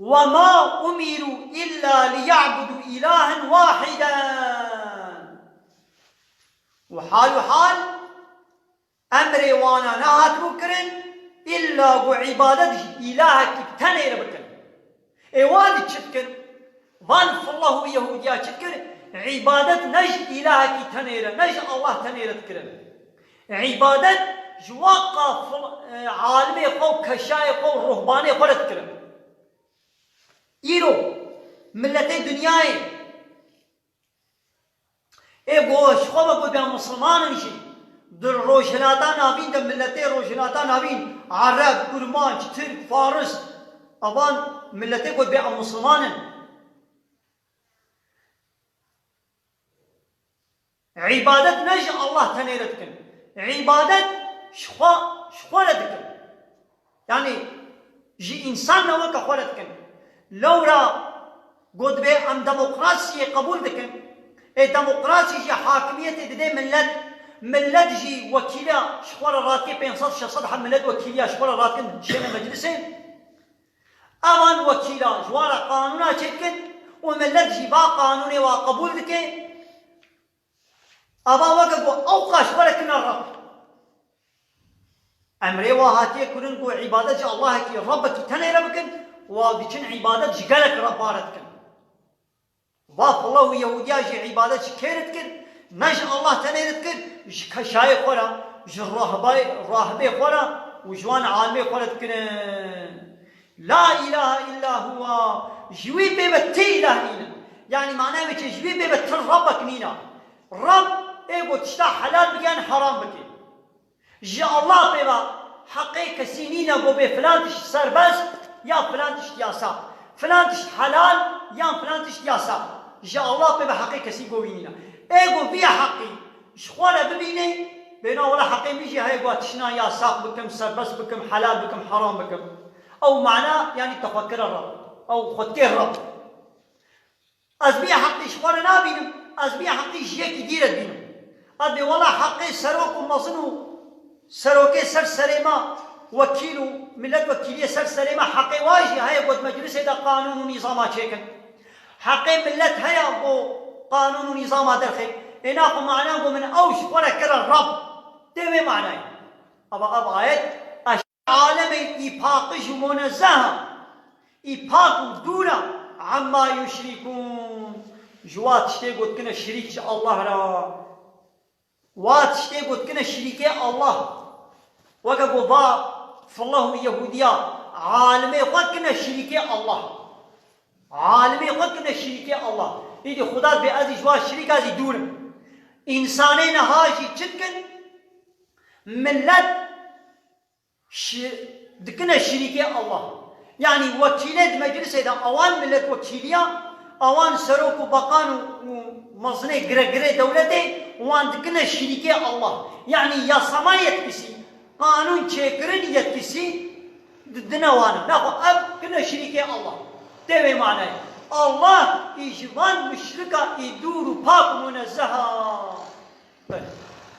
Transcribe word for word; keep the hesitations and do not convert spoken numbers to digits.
وما أمروا إلا ليعبدوا إلها واحدا. Û hal û hal emrê wana nehatibû kirin, îlla ku îbadet ji îlahekî tenê re bikin. Ê wan dî çi dikir? Van fillah û Yehûdiya çi dikir? Îbadet ne ji îlahekî tenê re, ne ji Allah tenê re dikirin. Îbadet ji wa qa fil-, e, alimê xwe û keşayê xwe û ruhbanê xwe re dikirin. Îro miletê dinyayê ê ku ji xwe ve gotiya misilman in jî, di Rojhilata Navîn de, miletê Rojhilata Navîn, Ereb, Kurmanc, Tirk, Faris, evan miletê gotiya misilman in. Îbadet ne ji Allah tenê re dikin. Îbadet ji xwe, ji xwe re dikin. Yanî ji însan ne weke xwe re dikin. Lewra got be em demokrasiyê qebûl dikin. Ê demokrasî jî hakimiyetê dide millet. Millet jî wekîla ji xwe re radike pênc sed şeş sed heb millet wekîliya ji xwe re radikin şêne meclisê. Evan wekîla ji wan re qanûna çêdikin û millet jî va qanûnê wa qebûl dike. Ava weke ku ew qaş were kine Reb. Emrê wa hatiye kirin ku îbadet ji Allahekî Rebekî tenê re bikin, wa diçin îbadet ji gelek Rebba re dikin. Va fila û Yehûdiya jî îbadet ji kê re dikir? Ne ji Allah tenê re dikir, ji keşayê xwe re, ji rahibay-, rahibê xwe re û ji wan alimê xwe re dikirin. La ilahe illa huwa, ji wî bê ve ti îlah nîne. Yanî manayê wê çi? Ji wî bê ve ti Rebek nîne. Reb ê ku tişta helal bike yan heram bike. Ji Allah pê ve heqê kesî nîne ku bê filan tişt serbest ya filan tişt yasax. Filan tişt helal yan filan tişt yasax. Ji Allah pê ve heqê kesî govî nîne. Ê ku vî heqî ji xwe re bibîne, bêna wela heqê min jî heye ku tiştna yasax bikim, serbest bikim, helal bikim, heram bikim. Ew mana, yanî te xwe kire Reb. Ew xwe dikê Reb. Ez vî heqî ji xwe re nabînim, ez vî heqî ji yekî dî re dibînim. Ez bê wela heqê serok û mezin û serokê ser serê me, wekîl û milletvekîliyê ser serê me heqê wa jî heye ku di meclisê de qanûn û nîzama çêkin. Heqê millet heye ku qanûn û nîzama derxê. Ê naxwe mana ku min ew ji xwe re kire Reb. Tê wê manayê. Ava ev ayet, alemê î paqij û munezzeh e, î pak û dûr e, emma yuşrikûn, ji wa tiştê gotkine şirîk ji Allah re. Wa tiştê gotkine şirîkê Allah. Weke ku va fillah û Yehûdiya, alimê xwe kine şirîkê Allah. Alimê xwe kine şirîkê Allah. Îdî Xuda dibê ez jî ji wa şirîka jî dûr im. Însanê niha jî çi dikin? Millet şi-, dikine şirîkê Allah. Yanî wekîlê di meclisê de awan millet wekîliya, awan serok û beqan û, û mezinê giregirê dewletê, wan dikine şirîkê Allah. Yanî yasama yetkisî, qanûn çêkirin yetkisî di-, dine wan e. Naxwe ev kine şirîkê Allah. Tê wê manayê. Allah î ji van muşrika î dûr û pak û munezzeh e. Belê.